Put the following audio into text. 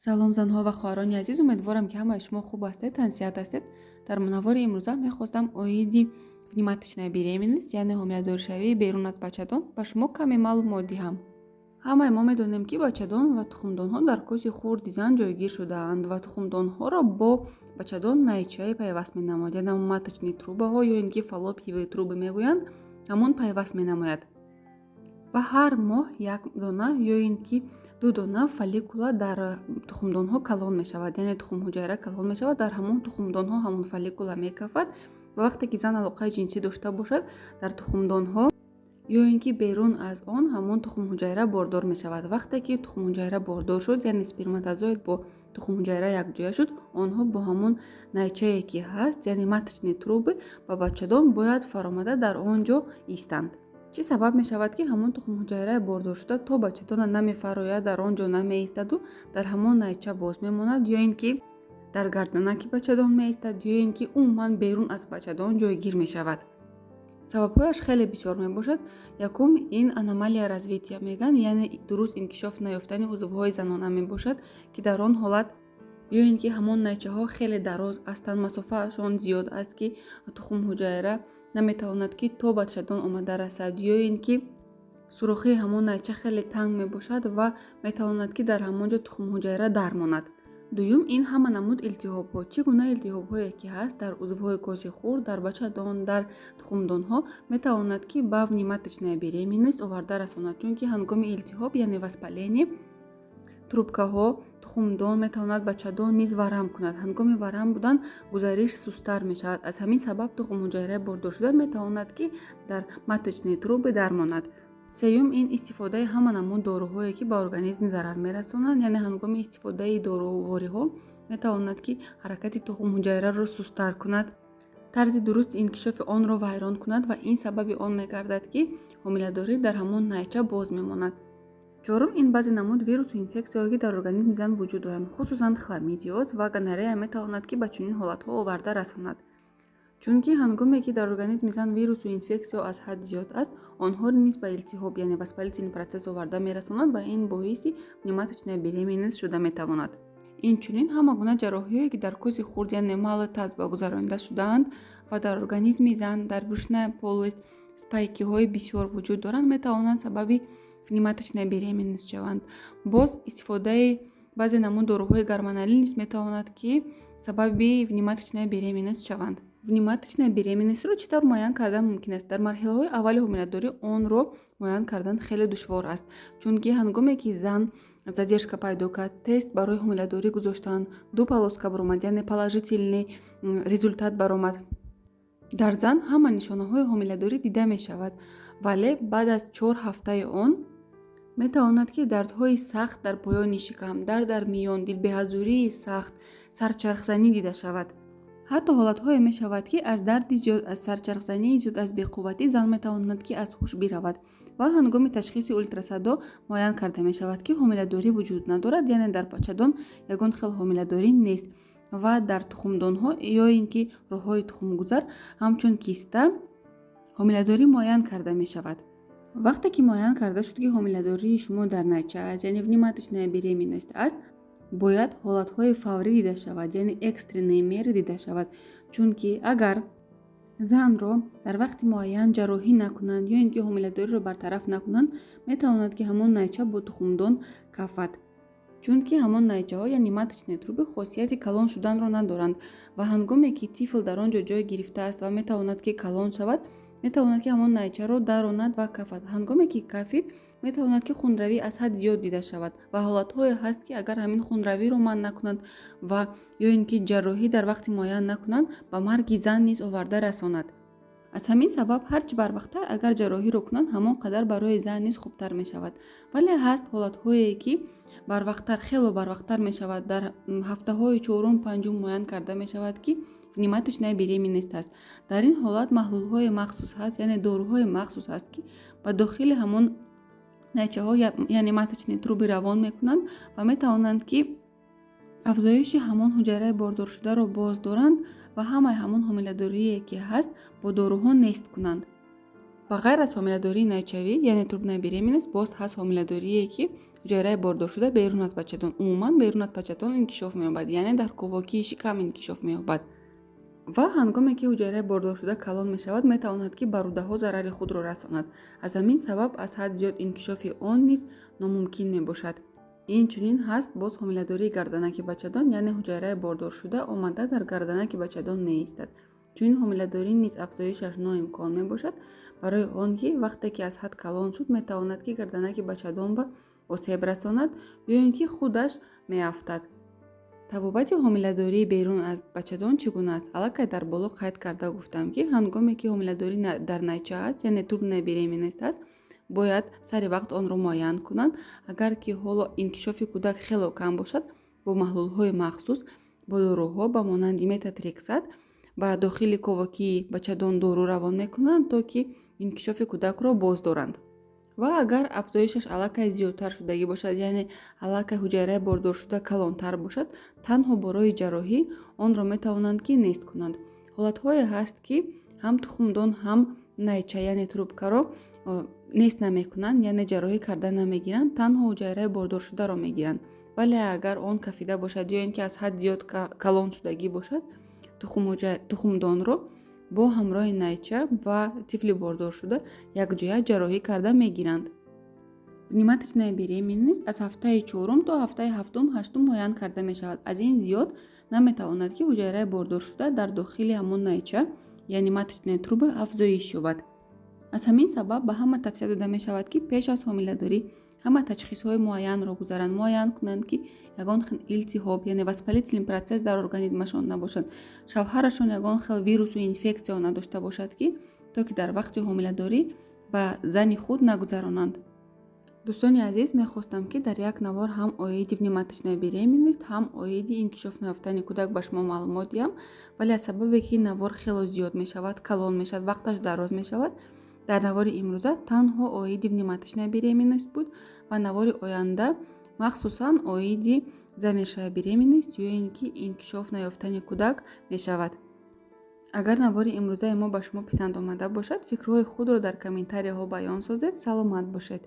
Салом, занҳо ва хоҳарони азиз! Умедворам, ки ҳамаи шумо хуб ҳастед, тансиҳат ҳастед. Дар навори имрӯза мехостам оиди внематочная беременность, яъне ҳомиладоршавии берун аз бачадон, ба шумо каме маълумот диҳам. Ҳамаи мо медонем, ки бачадон ва тухмдонҳо дар коси хурди зан ҷойгир шудаанд ва тухмдонҳоро бо бачадон найчае пайваст менамояд, яъне маточные трубаҳо ё ин ки фаллопиевые трубы мегӯянд, ҳамон пайваст менамояд. Ва ҳар моҳ як дона ё ин ки ду дона фолликула дар тухмдонҳо калон мешавад, яъне тухмҳуҷайра калон мешавад, дар ҳамон тухмдонҳо ҳамон фолликула мекафад. Ва вақте ки зан алоқаи ҷинсӣ дошта бошад, дар тухмдонҳо ё ин ки берун аз он ҳамон тухмҳуҷайра бордор мешавад. Вақте ки тухмҳуҷайра бордор шуд, яъне сперматозоид бо тухмҳуҷайра якҷоя шуд, онҳо бо ҳамон найчае, ки ҳаст, яъне маточные трубы, ба бачадон бояд фаромада, дар он ҷо истанд. Чӣ сабаб мешавад, ки ҳамон тухмҳуҷайраи бордоршуда то бачадона намефарояд, дар он ҷо намеистаду дар ҳамон найча боз мемонад, ё ин ки дар гарданаки бачадон меистад, ё ин ки умуман берун аз бачадон ҷойгир мешавад? Сабабҳояш хеле бисёр мебошад. Якум, ин аномалия развития мегӯянд, яъне дуруст инкишоф наёфтани узвҳои занона мебошад, ки дар он ҳолат ё ин ки ҳамон найчаҳо хеле дароз ҳастанд, масофаашон зиёд аст, ки тухмҳуҷайра наметавонад, ки то бачадон омада расад, ё ин ки сурохии ҳамон найча хеле танг мебошад ва метавонад, ки дар ҳамон ҷо тухмҳуҷайра дармонад. Дуюм, ин ҳама намуд илтиҳобҳо. Чӣ гуна илтиҳобҳое ки ҳаст дар узвҳои коси хурд, дар бачадон, дар тухмдонҳо, метавонад, ки ба внематочная беременность оварда расонад, чунки ҳангоми илтиҳоб, яъне воспаление, трубкаҳо, тухмдон метавонад, бачадон низ варам кунад. Ҳангоми варам будан гузариш сусттар мешавад. Аз ҳамин сабаб тухмҳуҷайраи бордоршуда метавонад, ки дар маточные трубы дармонад. Сеюм, ин истифодаи ҳама намуд доруҳое, ки ба организм зарар мерасонанд, яъне ҳангоми истифодаи дорувориҳо метавонад, ки ҳаракати тухмҳуҷайраро сусттар кунад, тарзи дурусти инкишофи онро вайрон кунад ва ин сабаби он мегардад, ки ҳомиладорӣ дар ҳамон найча боз мемонад. Чорум, ин баъзе намуд вирусу инфексияҳое, ки дар организми зан вуҷуд доранд, хусусан хламидиоз ва гонорея, метавонад, ки ба чунин ҳолатҳо оварда расонад, чунки ҳангоме ки дар организми зан вирусу инфексияҳо аз ҳад зиёд аст, онҳоро низ ба илтиҳоб, яъне воспалительный процесс, оварда мерасонад ва ин боиси внематочная беременность шуда метавонад. Инчунин ҳама гуна ҷарроҳиҳое, ки дар коси хурд, яъне малый таз, ба гузаронида шудаанд ва дар организми зан дар брюшная полость спайкиҳои бисёр вуҷуд доранд, метавонанд сабаби внематочная беременность шаванд. Боз истифодаи баъзе намуд доруҳои гормоналӣ низ метавонад, ки сабаби внематочная беременность шаванд. Внематочная беременностьро чӣ тавр муайян кардан мумкин аст? Дар марҳилаҳои аввали ҳомиладорӣ онро муайян кардан хеле душвор аст, чунки ҳангоме ки зан задержка пайдо кард, тест барои ҳомиладорӣ гузоштанд, ду полоска баромад, яъне положительный результат баромад, дар зан ҳама нишонаҳои ҳомиладорӣ дида мешавад, вале баъд аз 4 ҳафтаи он метавонад, ки дардҳои сахт дар поёни шикам, дард дар миён, дилбеҳазурии сахт, сарчархзанӣ дида шавад. Ҳатто ҳолатҳое мешавад, ки аз дарди зиёд, аз сарчархзании зиёд, аз беқувватӣ зан метавонад, ки аз ҳуш биравад ва ҳангоми ташхиси ултрасадо муайян карда мешавад, ки ҳомиладорӣ вуҷуд надорад, яъне дар бачадон ягон хел ҳомиладорӣ нест ва дар тухмдонҳо ё ин ки роҳҳои тухмгузар ҳамчун киста ҳомиладорӣ муайян карда мешавад. Вақте ки муайян карда шуд, ки ҳомиладории шумо дар найча аст, яъне внематочная беременность аст, бояд ҳолатҳои фаврӣ дида шавад, яъне экстренные меры дида шавад, чунки агар занро дар вақти муайян ҷарроҳӣ накунанд ё ин ки ҳомиладориро бартараф накунанд, метавонад, ки ҳамон найча бо тухмдон кафад, чунки ҳамон найчаҳо, яъне маточные трубы, хосияти калон шуданро надоранд ва ҳангоме ки тифл дар он ҷо ҷой гирифтааст ва метавонад, ки калон шавад, метавонад, ки ҳамон найчаро даронад ва кафад. Ҳангоме ки кафид, метавонад, ки хунравӣ аз ҳад зиёд дида шавад ва ҳолатҳое ҳаст, ки агар ҳамин хунравиро манъ накунанд ва ё ин ки ҷарроҳӣ дар вақти муайян накунанд, ба марги зан низ оварда расонад. Аз ҳамин сабаб ҳарчи барвақттар агар ҷарроҳиро кунанд, ҳамон қадар барои зан низ хубтар мешавад. Вале ҳаст ҳолатҳое, ки барвақттар, хело барвақттар мешавад, дар ҳафтаҳои чорум, панҷум муайян карда мешавад, ки внематочная беременность аст. Дар ин ҳолат маҳлулҳои махсус ҳаст, яъне доруҳои махсус ҳаст, ки ба дохили ҳамон найчаҳо, яъне маточные трубы, равон мекунанд ва метавонанд, ки афзоиши ҳамон ҳуҷайраи бордоршударо боз доранд ва ҳамаи ҳамон ҳомиладорие, ки ҳаст, бо доруҳо нест кунанд. Ба ғайр аз ҳомиладории найчавӣ, яъне трубная беременность, боз ҳаст ҳомиладорие, ки Ҳуҷайраи бордоршуда берун аз бачадон, умуман берун аз бачадон инкишоф меёбад, яъне дар ковокии шикам инкишоф меёбад. Ва ҳангоме ки ҳуҷайраи бордоршуда калон мешавад, метавонад, ки ба рӯдаҳо зарари худро расонад. Аз ҳамин сабаб аз ҳад зиёд инкишофи он низ номумкин мебошад. Инчунин ҳаст боз ҳомиладории гарданаки бачадон, яъне ҳуҷайраи бордоршуда омада дар гарданаки бачадон меистад. Чунин ҳомиладорӣ низ афзоишаш ноимкон мебошад, барои он ки вақте ки аз ҳад калон шуд, метавонад, ки гарданаки бачадон ба осеб расонад ё ин ки худаш меафтад. Табобати ҳомиладории берун аз бачадон чӣ гуна аст? Аллакай дар боло қайд карда гуфтам, ки ҳангоме ки ҳомиладорӣ дар найча аст, яъне трубная беременность аст, бояд сари вақт онро муайян кунанд. Агар ки ҳоло инкишофи кӯдак хело кам бошад, бо маҳлулҳои махсус, бо доруҳо ба монанди метотрексат ба дохили ковокии бачадон дору равон мекунанд, то ки инкишофи кӯдакро боз доранд. Ва агар афзоишаш аллакай зиёдтар шудагӣ бошад, яъне аллакай ҳуҷайраи бордоршуда калонтар бошад, танҳо бо роҳи ҷарроҳӣ онро метавонанд, ки нест кунанд. Ҳолатҳое ҳаст, ки ҳам тухмдон, ҳам найча, яъне трубкаро нест намекунанд, яъне ҷарроҳӣ карда намегиранд, танҳо ҳуҷайраи бордоршударо мегиранд. Вале агар он кафида бошад ё ин ки аз ҳад зиёд калон шудагӣ бошад, тухмдонро бо ҳамроҳи найча ва тифли бордоршуда якҷоя ҷарроҳӣ карда мегиранд. Внематочная беременность аз ҳафтаи чорум то ҳафтаи ҳафтум, ҳаштум муайян карда мешавад. Аз ин зиёд наметавонад, ки ҳуҷайраи бордоршуда дар дохили ҳамон найча, яъне маточная труба, афзоиш ёбад. Аз ҳамин сабаб ба ҳама тавсия дода мешавад, ки пеш аз ҳомиладорӣ ҳама ташхисҳои муайянро гузаранд, муайян кунанд, ки ягон хел илтиҳоб, яъне воспалительный процесс дар организмашон набошад, шавҳарашон ягон хел вирусу инфексия надошта бошад, ки то ки дар вақти ҳомиладорӣ ба зани худ нагузаронанд. Дӯстони азиз, мехостам, ки дар як навор ҳам оиди внематочная беременность, ҳам оиди инкишоф наёфтани кӯдак ба шумо маълумот диҳам, вале аз сабабе ки навор хело зиёд мешавад, калон мешавад, вақташ дароз мешавад, дар навори имрӯза танҳо оиди внематочная беременность буд ва навори оянда махсусан оиди замершая беременность ё ин ки инкишоф наёфтани кӯдак мешавад. Агар навори имрӯзаи мо ба шумо писанд омада бошад, фикрҳои худро дар комментарияҳо баён созед. Саломат бошед.